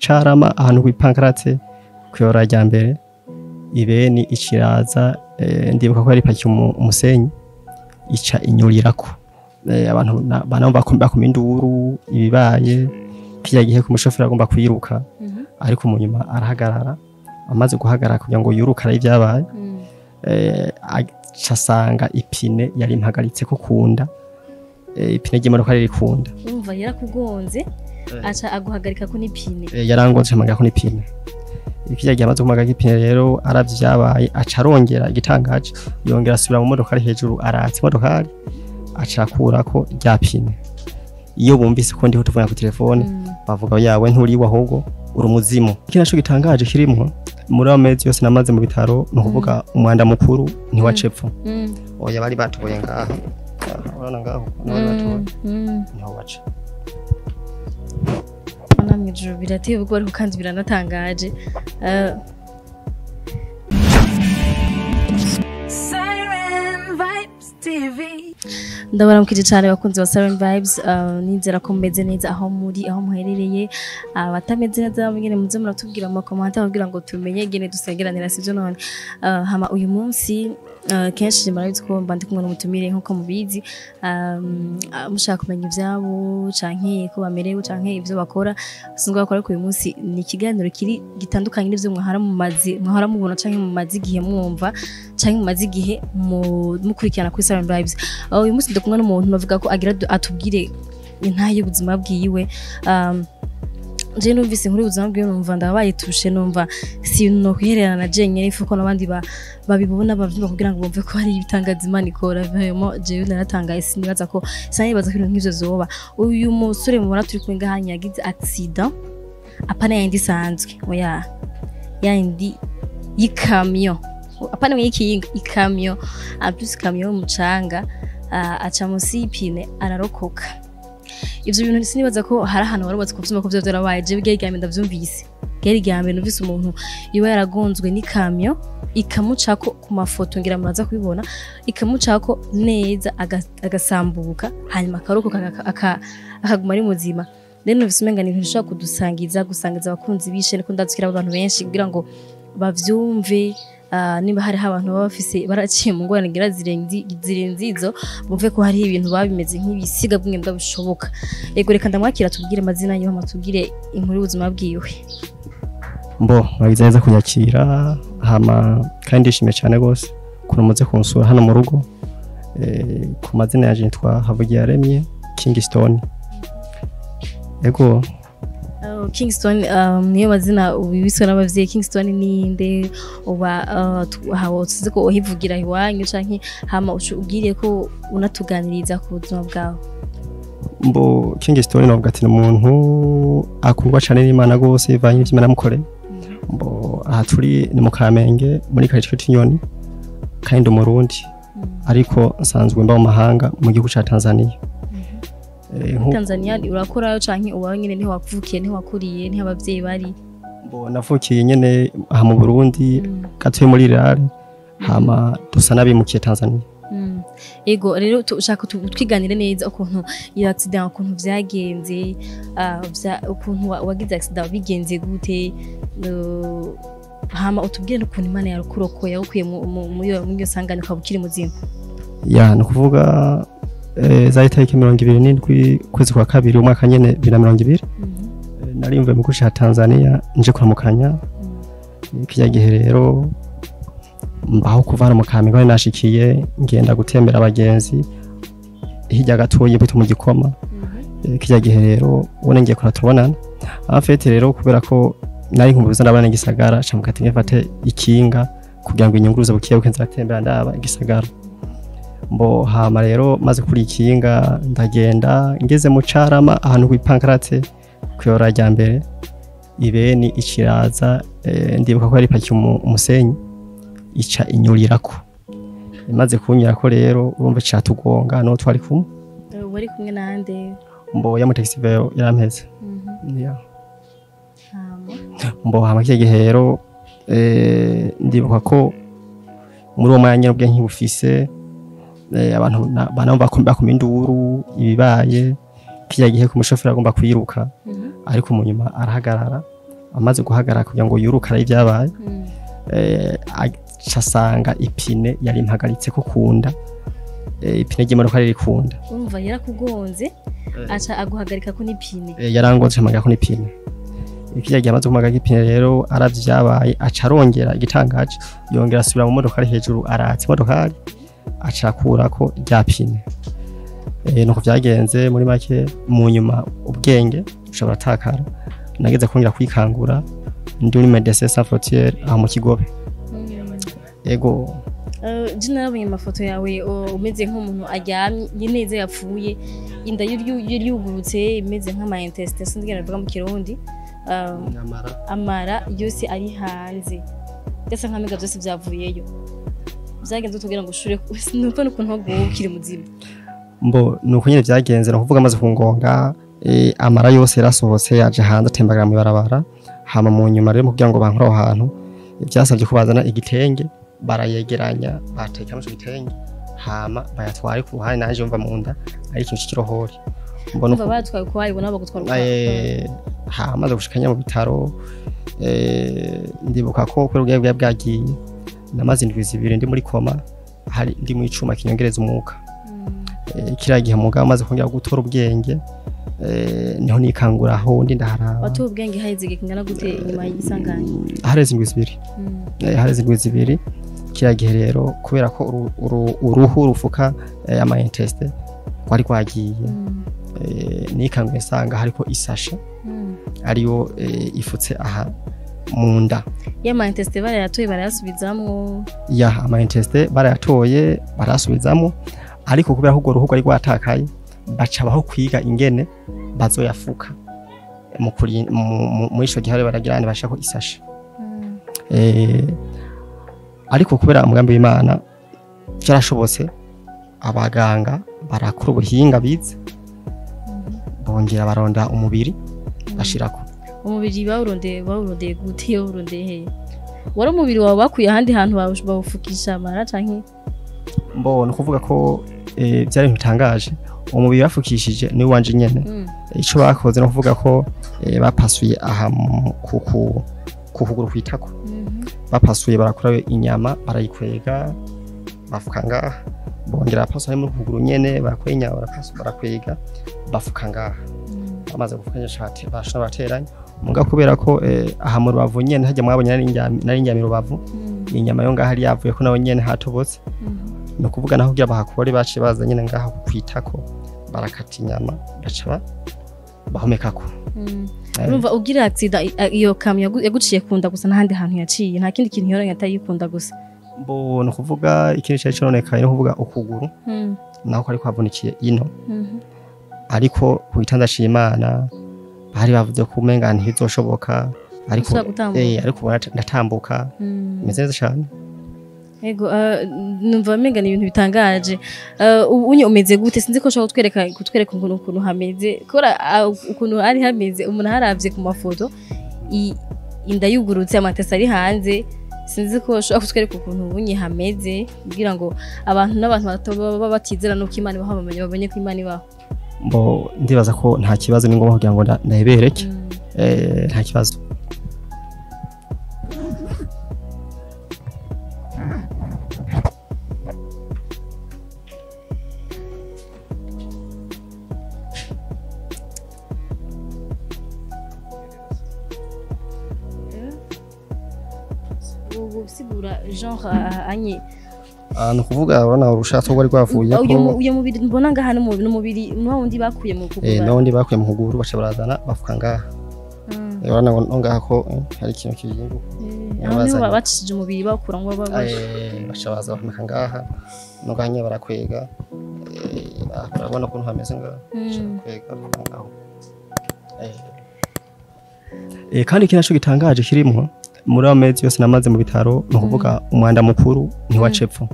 Carama ahantu kw'ipankarate kw'ibarabara rya mbere ibeni iciraza, ndibuka ko yari ipakiye umusenyi ica inyurirako. Abantu banamva bakoma induru ibibaye kirya gihe ku mushoferi agomba kwiruka, ariko mu nyuma arahagarara. Amaze guhagarara kugira ngo yuruke arabe ivyabaye, aca asanga ipine yari impagaritse ko kunda, ipine ry'imodoka riri kunda. Urumva yarakugonze, aca aguhagarika ko n'ipine. Yarangonze mpagarika ko n'ipine. Kirya gihe amaze guhagarika ipine rero aravye ivyabaye, aca arongera, igitangaje, yongera asubira mu modoka ari hejuru, aratsa imodokari, aca akurako rya pine. Iyo bumvise ko ndiho tuvugana ku telefone, bavuga yawe nturiwe ahubwo uri umuzimu. Iki naco gitangaje kirimwo muri ayo mezi yose namaze mu bitaro, ni ukuvuga umwanda mukuru ntiwacepfo. Oya, bari batoye ngaha. Aha, urabona ngaho niho bari batoye, niho baca. Mana mw'ijuru, birateye ubwoba ariko kandi biranatangaje. Siren Vibes TV. Ndabaramukije cyane abakunzi ba Siren Vibes, nizera ko mumeze neza aho muri, aho muherereye. Abatameze neza mwene muze muratubwira mu makomanta kugira ngo tumenye ingene dusengeranira, sivyo none? Hama uyu munsi, kenshi murabizi ko mba ndi kumwe n'umutumire nk'uko mubizi. Mushaka kumenya ivyabo canke ko bamerewe canke ivyo bakora sinzi bakora, ariko uyu munsi ni ikiganiro kiri gitandukanye n'ivyo mwahora mumaze mwahora mubona canke mumaze igihe mwumva canke mumaze igihe mukurikirana kuri Siren Vibes. Uyu munsi ndi kumwe n'umuntu navuga ko agira atubwire intahe y'ubuzima bwiwe. Je numvise inkuru y'ubuzima bwiwe numva ndabaye touché, numva si no kwihererana na jenyine, ifu ko n'abandi babibona bavyumva kugira ngo bumve ko hari ibitangaza Imana ikora. Vraiment jewe naratangaye, sinibaza ko sinibaza ko ibintu nk'ivyo zoba. Uyu musore mubona turi kumwe ngaha yagize accident, apana yindi isanzwe, oya, yindi y'ikamyo, apana y'ikinga, ikamyo en plus, ikamyo y'umucanga, aca munsi y'ipine ararokoka. Ivyo bintu sinibaza ko hari ahantu warubatse kuvyumva ko vyo vyarabaye. Jewe ryari irya mbere ndavyumvise, ryari irya mbere numvise umuntu yoba yaragonzwe n'ikamyo ikamucako. Ku mafoto ngira muraza kubibona, ikamucako neza agasambuka, hanyuma akarokoka, akaguma ari muzima. Rero numvise umenga ni ibintu bishobora kudusangiza, gusangiza abakunzi bishe ko ndazikira abantu benshi kugira ngo bavyumve. Niba hariho abantu baba bafise baraciye mu ngorane ngira zirenze izo, bumve ko hariho ibintu baba bimeze nk'ibisiga bw'inge bishoboka. Yego, reka ndamwakira tubwire amazina yiwe, hama tubwire inkuru y'ubuzima bwiwe. Mbo mwagize neza kunyakira, hama kandi ndishimiye cyane rwose ukuntu muze kunsura hano mu rugo. Ku mazina yanje nitwa Havugiyaremye Kingston, ego. Oh, Kingston, niyo mazina wibiswe n'abavyeyi. Kingston ninde? Uba hawo tuzi ko uhivugira iwanyu canke hama ubwiriye ko unatuganiriza ku buzima bwawe. Mbo Kingston navuga ati ni umuntu akundwa cyane n'Imana rwose bivanye n'ivyo Imana yamukoreye. Mbo aha turi ni mu Kamenge muri quartier Kinyoni, kandi ndi Umurundi ariko nsanzwe mba mu mahanga mu gihugu ca Tanzania. Tanzania urakorayo canke ubaho nyene? Niho wavukiye, niho wakuriye, niho abavyeyi bari? Mbo navukiye nyene aha mu Burundi gatoye muri Rare, hama dusa n'abimukiye Tanzania. Ego rero ushaka twiganire neza ukuntu iyo accident, ukuntu vyagenze, ukuntu wagize accident bigenze gute, hama utubwire n'ukuntu Imana yakurokoye, yagukuye muri iyo sanganya ukaba ukiri muzima. Ya, ni ukuvuga zari tariki 27 ukwezi kwa kabiri umwaka nyene 2020. Nari mvuye mu gihugu ca Tanzania nje kuramukanya. Kirya gihe rero mbaho kuva hano mu Kamenge aho nashikiye ngenda gutembera abagenzi hirya gatoya bita mu Gikoma. Kirya gihe rero ubona ngiye kura tubonana en fait rero kubera ko nari nkumbuza ndabana igisagara, ca mukati mfate ikinga kugira ngo inyunguruze bukiye buke nzatembera ndaba igisagara. Mbo hama rero maze kuri ikinga ndagenda, ngeze mu Carama ahantu kw'ipankarate kw'ibarabara rya mbere ibeni iciraza, ndibuka ko yari ipakiye umusenyi ica inyurirako. Imaze kunyurako rero urumva icatugonga no twari kumwe. Wari kumwe nande? Mbo ya mu taxi vélo yarampeze. Yeah. Hama? Mbo hama kirya gihe rero, ndibuka ko muri uwo mwanya nyene ubwenge nkibufise, abantu banamva bakoma induru ibibaye kirya gihe ku mushoferi agomba kwiruka, ariko mu nyuma arahagarara. Amaze guhagarara kugira ngo yuruke arabe ibyabaye, aca asanga ipine yari impagaritse ko kunda, ipine ry'imodoka riri kunda. Urumva yarakugonze aca aguhagarika ko n'ipine. Yarangonze ampagarika ko n'ipine. Ikirya gihe amaze guhagarika ipine rero, aravye ivyabaye, aca arongera, igitangaje, yongera asubira mu modoka ari hejuru, aratsa imodokari, aca akurako rya pine. Nuko vyagenze muri make. Mu nyuma ubwenge bushobora takara, nageze kongera kwikangura ndi muri Médecins Sans Frontières aho mu Kigobe. Ego. Je narabonye amafoto yawe, umeze nk'umuntu aryamye neza yapfuye, inda yari yugurutse imeze nk'ama intestins, sinzi ingene bivuga mu Kirundi. Amara yose ari hanze, ndetse nk'amiga byose byavuyeyo. Byagenze kugira ngo ushure numva n'ukuntu waguwe ukiri muzima? Mbo nuko nyene vyagenze, no kuvuga amaze kungonga, amara yose yarasohotse yaje hanze atembagara mu ibarabara. Hama mu nyuma rero, kugira ngo bankure aho hantu, byasabye ko bazana igitenge, barayegeranya, batekamo ico gitenge, hama bayatware ku ruhande. Nanje mva mu nda ari ikintu c'ikirohori, mbona umva batwaye ukwayo, nabo bagutwara ukwayo. Hamaze gushikanya mu bitaro, ndibuka ko kubera ubwenge bwari bwagiye, namaze indwi 2 ndi muri coma, hari ndi mu icuma kinyongereza umwuka. Kiriya gihe mugabo amaze kongera gutora ubwenge, niho nikangura aho ndi, ndaharaba. Watoye ubwenge haheze igihe kingana gute inyuma y'isanganya? Hareze indwi 2. Hareze indwi 2. Kiriya gihe rero, kubera ko uruhu rufuka ama intestins rwari rwagiye, nikanguye nsanga hariko isashe ariyo ifutse aha mu nda. Ya intestins barayatoye barayasubizamwo? Ya, ama intestins barayatoye barayasubizamo, ariko kubera ko urwo ruhu rwari rwatakaye, baca baho kwiga ingene bazoyafuka muri ico gihe baragira bashako isashe. Ariko kubera umugambi w'Imana byarashobotse, abaganga barakora ubuhinga bize, bongera baronda umubiri bashirako. Umubiri bawurondeye gute? Bawurondeye he? Wari umubiri wawe bakuye ahandi hantu bawufukisha amara canke? Mbo no kuvuga ko byari ibintu bitangaje, umubiri bafukishije ni wanje nyene. Ico bakoze no kuvuga ko bapasuye aha ku kuguru kwitako, bapasuye barakura inyama barayikwega bafuka ngaha, bongera bapasuye muri kuguru nyene, barakora inyama, barapasuye, barakwega, bafuka ngaha. Bamaze gufuka shati bashobora bateranya muga kubera ko aha mu rubavu nyene hajya mwabonye nari njyamye rubavu, inyama yo ngaha yari yavuye ko nawe nyene hatobotse. No kuvuga naho kugira bahakore, baciye baza nyene ngaha kwitako, barakata inyama, baca bahomekako. Urumva ugira accident, iyo kamyo yaguciye kunda gusa, n'ahandi hantu yaciye? Nta kindi kintu yoranye atayikunda gusa? Mbo no kuvuga ikintu cyari cononekaye no kuvuga ukuguru naho kwari kwavunikiye ino. Ariko ku gitanda c'Imana bari bavuze ko umenga ntibizoshoboka, ariko Usubira gutambuka. Ariko ubu ndatambuka, meze neza cyane. Ego, numva menga ni ibintu bitangaje. Ubu unye umeze gute? Sinzi ko ushobora kutwereka ukuntu hameze. Kora ukuntu ari hameze, umuntu haravye ku mafoto, inda yugurutse, amatesa ari hanze. Sinzi ko ushobora kutwereka ukuntu ubunye hameze kugira ngo abantu n'abantu bato baba batizera nuko Imana ibaho bamenye ko Imana ibaho. Mbo ndibaza ko nta kibazo, ni ngombwa kugira ngo ndayibereke. Nta kibazo. Ubu sigura genre anye Ah, ni ukuvuga urabona urushatsi rwari rwavuye uyu ko uyu mubiri mbona ngaha n'umubiri n'uwa wundi bakuye mu kuguru. N'undi bakuye mu kuguru, baca barazana bafuka ngaha. Urabona ngo no ngaha ko hari ikintu kiyinguka. Aho niho bazanye. Bacishije umubiri bawukura ngo baca baza bahomeka ngaha, no ngaha nyene barakwega. Urabona ukuntu hameze ngaha. Baca barakwega bafuka ngaho. Kandi ikindi naco gitangaje kirimwo muri ayo mezi yose namaze mu bitaro, ni ukuvuga umwanda mukuru ntiwacepfo.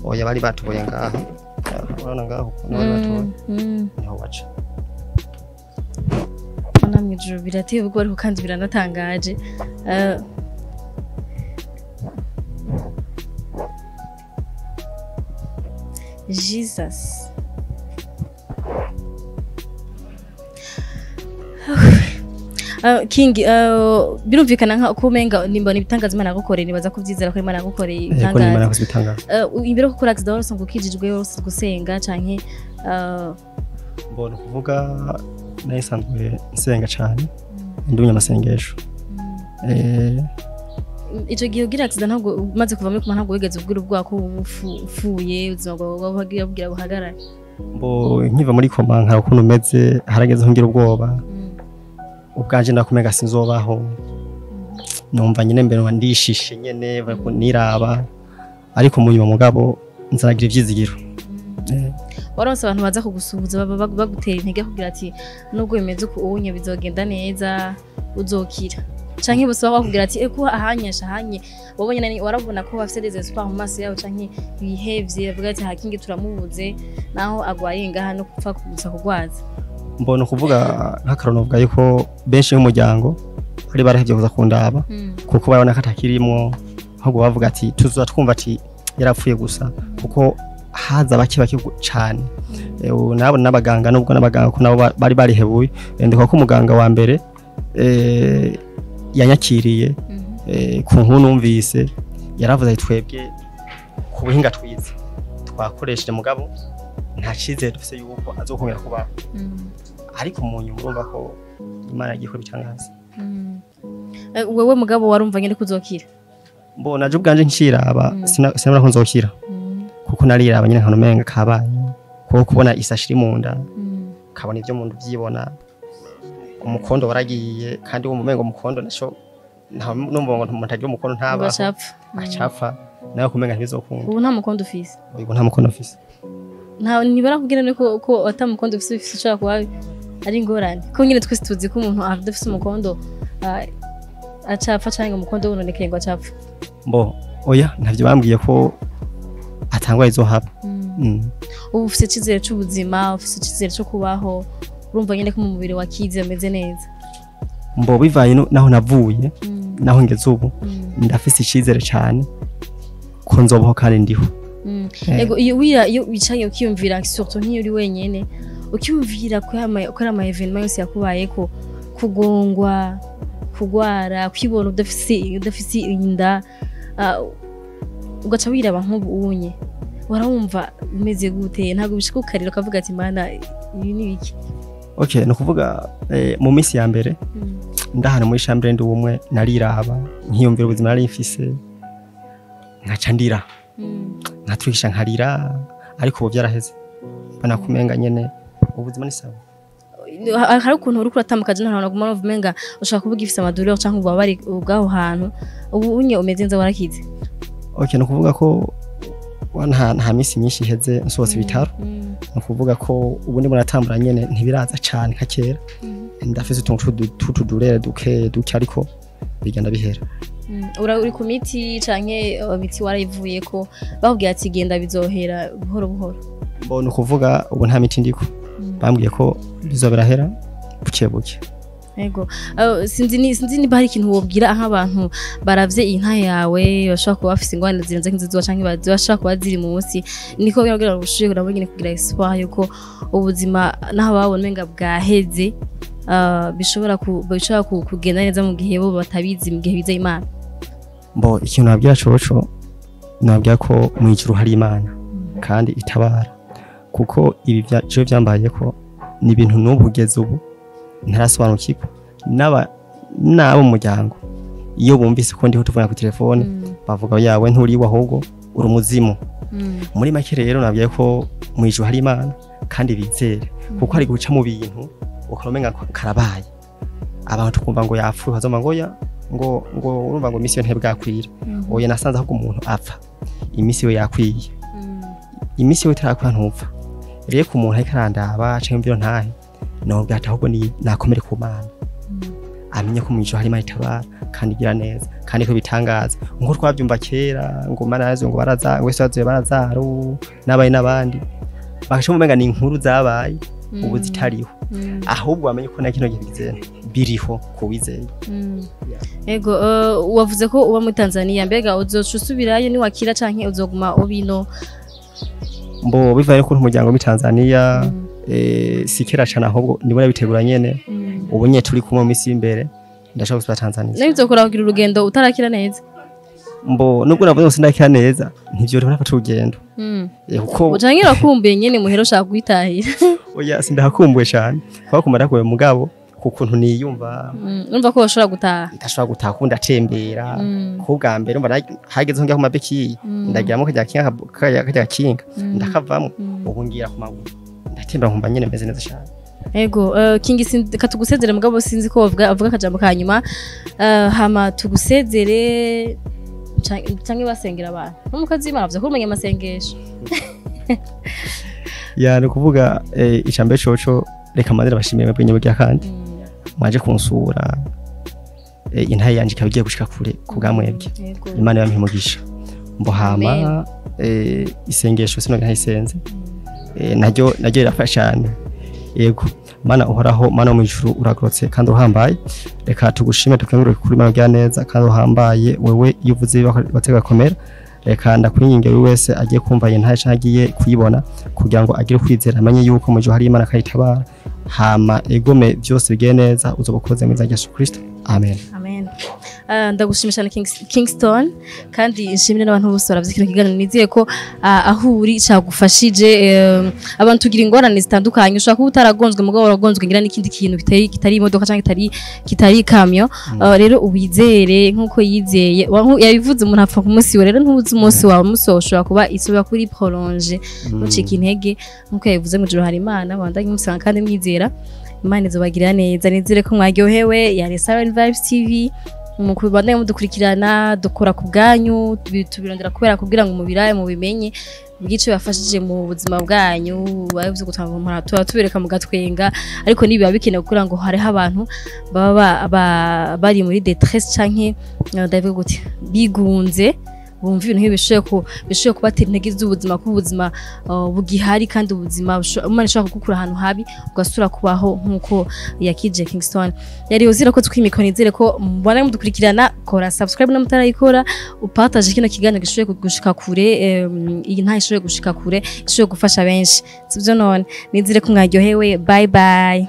Oya, bari batoboye ngaha. Ah, urabona ngaho ukuntu bari batoboye, niho waca. Mana mw'ijuru, birateye ubwoba ariko kandi biranatangaje. Jesus. King, birumvikana nka ko umenga nimbona ibitangaza Imana yagukoreye, nibaza ko uvyizera ko Imana yagukoreye Ko ni Imana ibitangaza. yakoze ibitangaza. Imbere yo gukora accident wari usanzwe ukijijwe, wari usanzwe usenga canke Mbona kuvuga nari nsanzwe nsenga cane, ndi umunyamasengesho. Ico gihe ugira accident, ntabwo umaze kuva muri coma, ntabwo wigeze ubwira ubwoba ko upfuye, ubuzima bwawe bwagira bubwira buhagarare? Mbo nkiva muri coma nkara ukuntu meze, harageze aho ngira ubwoba ubwanje, ndakumenga sinzobaho. Numva nyine mbere numva ndishishe nyene bariko niraba, ariko mu nyuma mugabo nzanagira ivyizigiro. Waronse abantu baza kugusuhuza, bagutera intege kugira ati nubwo bimeze uku unye bizogenda neza, uzokira, canke bose baba bakubwira ati eko ahanyesha ahanye wabonye nani, warabona ko bafise des espoirs mu maso yabo canke bihevye bavuga ati hakingi turamubuze naho agwaye ngaha no gupfa gusa kugwaza? Mbona kuvuga nk'akarorero novuga yuko benshi b'umuryango bari barahevye kuza kundaba, kuko barabona ko atakirimwo, ahubwo bavuga ati tuzoza twumva ati yarapfuye gusa, kuko haza bake bake cane. Ubu nabo n'abaganga, nubwo n'abaganga ko nabo bari barihebuye. Ndiko ko umuganga wa mbere yanyakiriye, ku nkuru numvise yaravuze ati twebwe ku buhinga twize twakoresheje, mugabo nta cyizere dufise yuko azokongera kubaho. Ariko mu nyuma urumva ko Imana yagiye ikora ibitangaza. Wewe mugabo warumva nyene kuzokira? Mbona je ubwanje nciraba, sinabona ko nzokira, kuko nariraba nyine nkabona umenga kabaye, kuko kubona isashi iri mu nda, ukabona ibyo mu nda ubyibona, umukondo waragiye, kandi wumva umenga umukondo naco numva ngo umuntu agira umukondo ntabaho. Ugacapfa. Acapfa nawe kumenga ntibizokunda. Ubu nta mukondo ufise? Ubu nta mukondo mfise. Nta ntibarakubwira niko ko ata mukondo ufise ushobora kuba ari ingorane, ko nyine twese tuzi ko umuntu adafise umukondo acapfa, canke umukondo wononekaye ngo acapfa? Mbo oya, ntavyo bambwiye ko atangwa izohaba. Ubu ufise icizere c'ubuzima, ufise icizere co kubaho, urumva nyene ko mu mubiri wakize ameze neza? Mbo bivaye naho navuye naho ngeze ubu, ndafise icizere cane ko nzobaho kandi ndiho. Ego, iyo wicaye ukiyumvira, surtout nk'iyo uri wenyene, ukiyumvira ko ari ama événement yose yakubayeko, kugongwa, kugwara, kwibona udafise inda, ugaca wiraba nk'ubu unye, warawumva umeze gute? Ntabwo bishika ukarira ukavuga ati Mana, ibi ni biki? Okay, ni ukuvuga mu minsi ya mbere ndahana muri chambre ndi umwe, nariraba nkiyumvira ubuzima nari mfise, nkaca ndira, nkaturikisha nkarira, ariko ubu byaraheze, mbona kumenga nyene ubuzima ni sawa. Hari ukuntu uriko uratambuka je ntahantu naguma numva umenga ushobora kuba ugifise ama douleur canke ububabare bw'aho hantu. Ubu unye umeze neza, warakize? Okay, ni ukuvuga ko nta minsi myinshi iheze nsohotse ibitaro. Ni ukuvuga ko ubu ndimo natambura nyene, ntibiraza cane nka kera. Ndafise utuntu tw'utudurere duke duke, ariko bigenda bihera. Uri ku miti canke imiti warayivuyeko, bakubwira ati genda bizohera buhoro buhoro? Mbona ukuvuga ubu nta miti ndiko, bambwiye ko bizoba birahera buke buke. Ego. Sinzi niba hari ikintu wobwira nk'abantu baravye inka yawe bashobora kuba bafise ingorane zirenze nk'izizuba canke bashobora kuba ziri munsi, niko kugira ngo ubushuhe nabo nyene kugira espoir yuko ubuzima naho babona umenga bwaheze, bishobora kugenda neza mu gihe bo batabizi, mu gihe bizeye Imana. Mbo ikintu nabwira coco, nabwira ko mu ijuru hari Imana kandi itabara, kuko ibi jewe vyambaye ko ni ibintu n'ubu kugeza ubu ntarasobanukirwa. N'abo mu muryango iyo bumvise ko ndiho tuvugana ku telefone, bavuga yawe nturiwe, ahubwo uri umuzimu. Muri make rero nabwiye ko mu ijuru hari Imana kandi bizere, kuko hari guca mu bintu ukaba ko karabaye, abantu tukumva ngo yapfuye, bazoma ngo ya ngo urumva ngo imisi yo ntibwakwira. Oya, nasanze ahubwo umuntu apfa imisi we yakwiye. Imisi yo itarakora ntupfa. Rero ku muntu ariko arandaba canke imviro ntahe, nobwira ati ahubwo ni nakomere ku Mana, amenye ko mu ijuru hari Imana itabara kandi igira neza kandi ko bitangaza nkuko twabyumva kera ngo Imana yazo ngo baraza ngo Yesu yazuye barazaro n'abaye n'abandi, bagaca umenga ni inkuru zabaye ubu zitariho, ahubwo bamenye ko na kino gihe bizeye biriho kuwizeye. Ego, wavuze ko uba muri Tanzania, mbega uzoca usubirayo niwakira canke uzoguma ubino? Mbo bivaye ko umuryango muri Tanzania, si kera cane, ahubwo ndimo nabitegura nyene. Ubu nyene turi kumwe mu minsi y'imbere ndashaka gusubira Tanzania. Nayo uzokora kugira urugendo utarakira neza? Mbo nubwo navuze ngo sindakira neza, ntivyo nafata urugendo. Kuko Ucanke urakumbuye nyene muhera, ushaka kwitahira? Oya, sindahakumbuye cyane, kuko kumara ndakumbuye mugabo ku kuntu niyumva. Urumva ko washobora gutaha. Ndashobora gutaha kuko ndatembera. Kuko bwa mbere umva hageze ngiye ku mabeki, ndagiramo kajya kinga, kajya kinga ndakavamo. Ubu ngira ku maguru ndatembera, nkumva nyene meze neza cyane. Ego, King, katugusezere mugabo sinzi ko bavuga avuga akajambo ka nyuma. Hama tugusezere canke basengera abantu. N'umukozi w'Imana avuze ko umenya amasengesho. Ya, ni ukuvuga icambere coco, reka mandira bashimiye mwebwe nyabwo kandi mwaje kunsura, intahe yanje ikaba igiye gushika kure ku bwa mwebwe. Imana yampe umugisha. Mbohama isengesho sinoga ntayisenze, naryo rirafasha cyane. Yego, Mana uhoraho, Mana wo mu ijuru, uragorotse kandi uhambaye. Reka tugushime, tukenguruke kuri Mana ugira neza kandi uhambaye. Wewe iyo uvuze batega komera. Reka ndakwinginge, buri wese agiye kumva iyi ntahe canke agiye kuyibona, kugira ngo agire kwizera, amenye yuko mu ijuru hari Imana akayitabara, hama egome byose bigende neza. Uzoba ukoze mu izina rya Yesu Kristo, amen. Amen. Ndagushimira cyane Kingston, kandi nshimire n'abantu bose baravye kino kiganiro. Nizeye ko aho uri cagufashije. Abantu tugira ingorane zitandukanye. Ushobora kuba utaragonzwe mugabo waragonzwe ngira n'ikindi kintu kitari imodoka canke kitari ikamyo. Rero uwizere nkuko yizeye. Yabivuze, umuntu apfa ku munsi we. Rero ntubuze umunsi wawe, umunsi wawe ushobora kuba isubira kuri prolonge. Ntucike intege, nkuko yabivuze, mu ijuru hari Imana. Bandanye musanga kandi mwizera, Imana izobagirira neza. Nizere ko mwaryohewe. Yari Siren Vibes TV. Mukubandanye mudukurikirana, dukora ku bwanyu, tubirondera kubera kugira ngo mubiraye, mubimenye bw'ico bafashije mu buzima bwanyu. Bavuze gutanga tuba tubereka mugatwenga, ariko nibiba bikenewe kugira ngo hariho abantu baba bari muri détresse canke ndavuga gute, bigunze, bumva ibintu nk'ibi bishoboye kubatera intege z'ubuzima, ko ubuzima bugihari, kandi ubuzima Imana ishobora kugukura ahantu habi ugasubira kubaho nk'uko yakije Kingston. Yari uzira ko twimikro. Nizere ko mubana mudukurikirana. Kora subscribe na mutarayikora, upartage kino kiganiro gishoboye gushika kure, iyi nta ishoboye gushika kure, ishoboye gufasha benshi, sibyo? None nizere ko mwaryohewe. Bye bye.